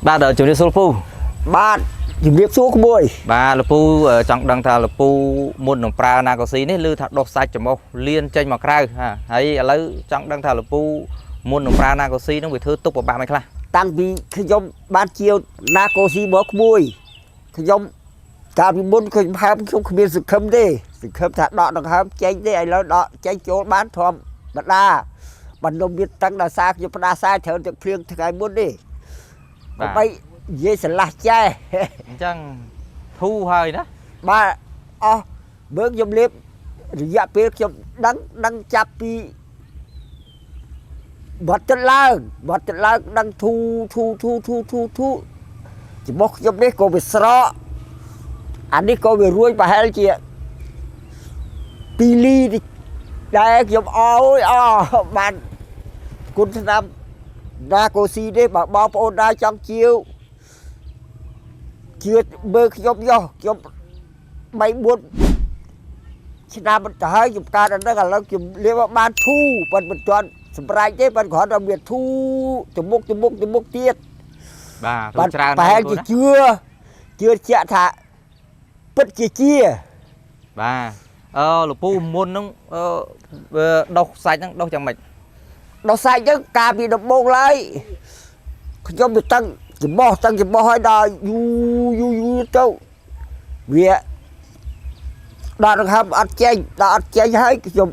បាទជំរាបសួរពូ បាទជំរាបសួរក្មួយ បាទលោកពូចង់ដឹងថាលោកពូមុននឹងប្រើណាកូស៊ីនេះឮថាដុសសាច់ច្រមុះលៀនចេញមកក្រៅហាហើយឥឡូវចង់ដឹងថាលោកពូមុននឹងប្រើណាកូស៊ីនឹងវាធ្វើទុកពិបាកមិនខ្លះ តាំងពីខ្ញុំបានជាវណាកូស៊ីមកក្មួយខ្ញុំកាលពីមុនខ្ញុំហើមខ្ញុំគ្មានសង្ឃឹមទេសង្ឃឹមថាដកដង្ហើមចេញទេឥឡូវដកចេញចូលបានធម្មតាបណ្ដុំវាតឹងដោយសារខ្ញុំផ្ដាសាយត្រូវទឹកភ្លៀងថ្ងៃមុននេះ បាទ ដើម្បីនិយាយស្រឡះចែ អញ្ចឹងធូរហើយណា បាទអស់មើលខ្ញុំលេបរយៈពេលខ្ញុំដឹងដឹងចាប់ពីបត់ទឹកឡើងបត់ទឹកឡើងដឹងធូធូធូធូធូធូច្បុះខ្ញុំនេះក៏វាស្រកអានេះក៏វារួចប្រហែលជា2លីដែរខ្ញុំអើយអបានគុណស្នាមណាកូស៊ីនេះបើបងប្អូនដែរចង់ជាវជឿមើលខ្ញុំយោខ្ញុំ 3 4ឆ្នាំទៅហើយខ្ញុំកើតដល់ហ្នឹងឥឡូវខ្ញុំរៀបបានធូរប៉ុន្តែមិនទាន់សម្រេចទេប៉ុន្តែគ្រាន់តែវាធូរទៅមុខទៅមុខទៅមុខទៀត បាទធូរច្រើន ប្រហែលជា ណា ជឿជឿជាក់ថាពិតជាជា បាទអឺលោកពូមុននឹងអឺវាដុសសាច់ហ្នឹងដុសយ៉ាងម៉េច ដល់សាច់ហ្នឹងកាលពីដំបូងឡើយខ្ញុំទៅតឹងច្បោះតឹងច្បោះឲ្យដល់យូរយូរយូរទៅវាដល់ដង្ហើមអត់ចេញដល់អត់ចេញហើយខ្ញុំ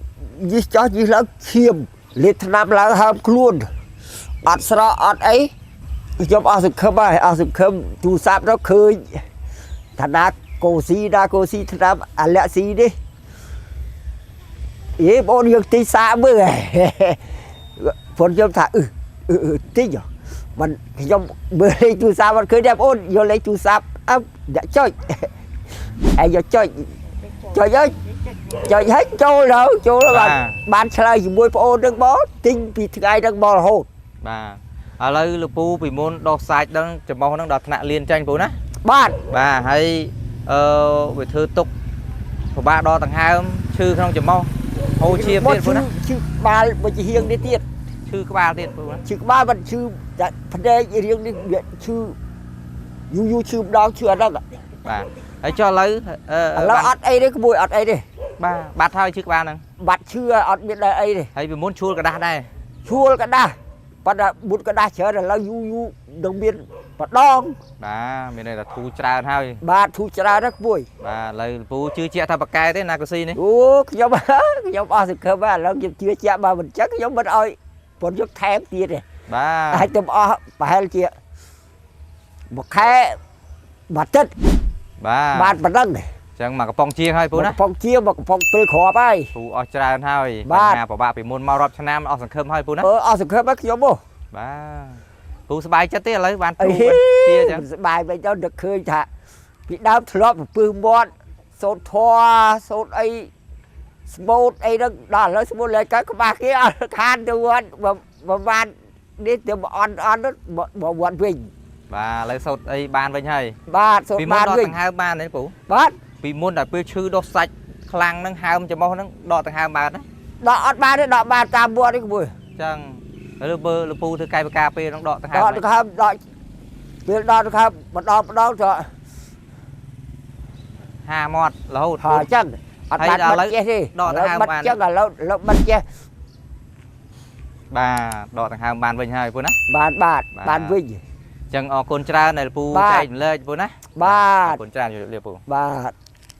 យិះចោះយិះឡើងឈាមលេបថ្នាំឡើងហើមខ្លួនអត់ស្រកអត់អីខ្ញុំអស់សង្ឃឹមហើយអស់សង្ឃឹមទូរស័ព្ទទៅឃើញឋានាកូស៊ីណាកូស៊ីថ្នាំអាឡែស៊ីនេះអេបងយើងទីសាកមើលហ៎ ព្រោះខ្ញុំថាអឺអឺអឺតិចហ៎មិនខ្ញុំមើលលេខទូរស័ព្ទអត់ឃើញទេបងអូនយកលេខទូរស័ព្ទអើដាក់ចុច ឯងយកចុចចុចហើយចុចហើយចូលទៅចូលទៅបានបានឆ្លើយជាមួយបងអូននឹងបងទិញពីថ្ងៃហ្នឹងមករហូត បាទឥឡូវលោកពូពីមុនដុសសាច់ហ្នឹងច្រមុះហ្នឹងដល់ថ្នាក់លៀនចេញពូណា បាទ បាទហើយអឺវាធ្វើទុកពិបាកដល់ដង្ហើមឈឺក្នុងច្រមុះហូរឈាមទៀតពូណា ឈឺក្បាលមួយជាហៀងនេះទៀត ឈឺក្បាលទៀតពូណា ឈឺក្បាលបាត់ឈឺតែភ្នែករៀងនេះវាឈឺយូរយូរឈឺម្ដងឈឺអាហ្នឹង បាទហើយចុះឥឡូវអឺ ឥឡូវអត់អីទេក្មួយអត់អីទេ បាទបាត់ហើយឈឺក្បាលហ្នឹង បាត់ឈឺហើយអត់មានដែរអីទេ ហើយពីមុនឈួលกระដាស់ដែរ ឈួលกระដាស់ប៉ុន្តែមុតกระដាស់ច្រើនឥឡូវយូរយូរនឹងមានបដង បាទមានន័យថាធូរច្រើនហើយ បាទធូរច្រើនណាស់ក្មួយ បាទឥឡូវពូជឿជាក់ថាប៉កែទេណាកូស៊ីនេះ អូខ្ញុំ ខ្ញុំអស់សង្ឃឹមហើយឥឡូវខ្ញុំជឿជាក់បើមិនចឹងខ្ញុំមិនអោយប៉ុនខ្ញុំថែមទៀតទេ បាទ អាចទៅអស់ប្រហែលជាមួយខែមួយទឹក បាទ បានប៉ុណ្ណឹង អញ្ចឹងមកកំប៉ុងជាងហើយពូ មក ណា កំប៉ុងជាមកកំប៉ុងពេលគ្រាប់ហើយ ពូអស់ច្រើនហើយ បាទ បញ្ហាពិបាកពីមុនមករាប់ឆ្នាំអស់សង្ឃឹមហើយពូណា អឺអស់សង្ឃឹមហើយខ្ញុំហ៎ បាទពូសប្បាយចិត្តទេឥឡូវបាន អី ធូរជាអញ្ចឹង មិនសប្បាយវិញទៅនឹកឃើញថាពីដើមធ្លាប់ពពឹសមាត់សូត្រធွာសូត្រអីស្មូតអីហ្នឹងដល់ឥឡូវស្មូតលែងកើតក្បាលគេអត់ខានទៅវត្តបើបើបាននេះទៅអន់អន់ទៅមកវត្តវិញ បាទឥឡូវសូត្រអីបានវិញហើយ បាទសូត្រ ពីមុន បានវិញ ដកដង្ហើមបានទេពូ បាទ ពីមុនដល់ពេលឈឺដុសសាច់ខ្លាំងហ្នឹងហើមច្រមុះហ្នឹងដកដង្ហើមបានណា ដកអត់បានទេដកបានតាមវត្តនេះក្មួយ អញ្ចឹងឬបើលពូធ្វើកាយវិការពេលហ្នឹងដកដង្ហើម ដកដង្ហើមដកពេលដកដង្ហើមម្ដងម្ដងទៅ ហាមាត់រហូត ហើយអញ្ចឹងអត់បាន ហើយដល់ បិទចេះទេ ដកដង្ហើម បិទ បាន អញ្ចឹងឥឡូវឥឡូវបិទចេះ បាទដកដង្ហើមបានវិញហើយពូណា បានបាទ បាទ បានវិញ អញ្ចឹងអរគុណច្រើនដែលពូ បាទ ចែករំលែកពូណា បាទ អរគុណច្រើនជម្រាបលាពូ បាទ